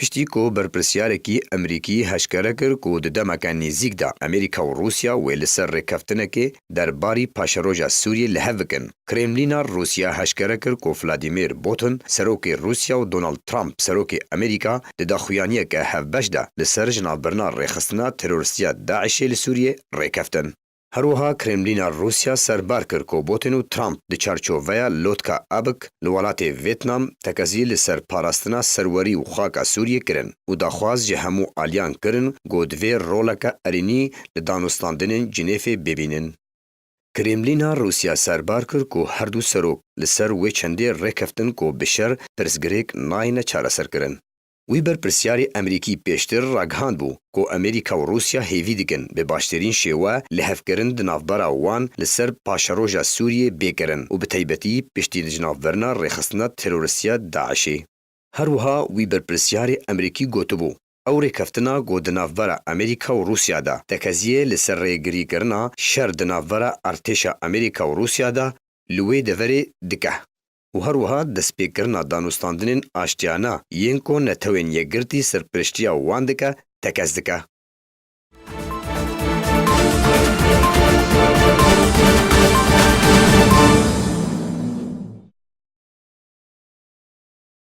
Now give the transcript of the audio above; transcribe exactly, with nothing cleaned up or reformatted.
Piştî ku berpirsiyarekî Amerîkî heşkere kir ku di demeke nêzîk de Amerîka û Rûsya wê li ser rêkeftinekê derbarî paşeroja Sûriyê li hev bikin, Kremlîna Rûsya heşkere kir ku Vladimir Putin, serokê Rûsya, û Donald Trump, serokê Amerîka, di daxuyaniyeke hevbeş de li ser jinavbirina rêxistina teroristiya DAIŞê li Sûriyê rêkeftin. Her wiha Kremlîna Rûsya serbar kir ku Putin û Trump di çarçoveya Lotka Abik li welatê Vêtnam tekezî li ser parastina serwerî û xaka Sûriyê kirin û daxwaz ji hemû aliyan kirin ku divê roleke erênî li danûstandinên Cinêfê bibînin. Kremlîna Rûsya serbar kir ku her du serok li ser wê çendê rêkeftin ku bi şer pirsgirêk nayêne çareserkirin. Wî berpirsyarê Amerîkî pêştir ragihandbû ku Amerîka û Rûsya hêvî dikin bi baştirîn şêwe lihevkirin di navbera wan li ser paşeroja Sûriyê bê kirin û bi taybetî piştî jinavbirina rêxistina teroristiya DAIŞê. Her wiha wî berpirsyarê Amerîkî gotibû, ew rêkeftina ku di navbera Amerîka û Rûsya de tekeziyê li ser rêgirîkirina şer di navbera artêşa Amerîka û Rûsya de li wê deverê dike û her wiha destpêkirina danûstandinên aştiyane yên ku Netewên Yekgirtî serpiriştiya wan dike, tekez dike.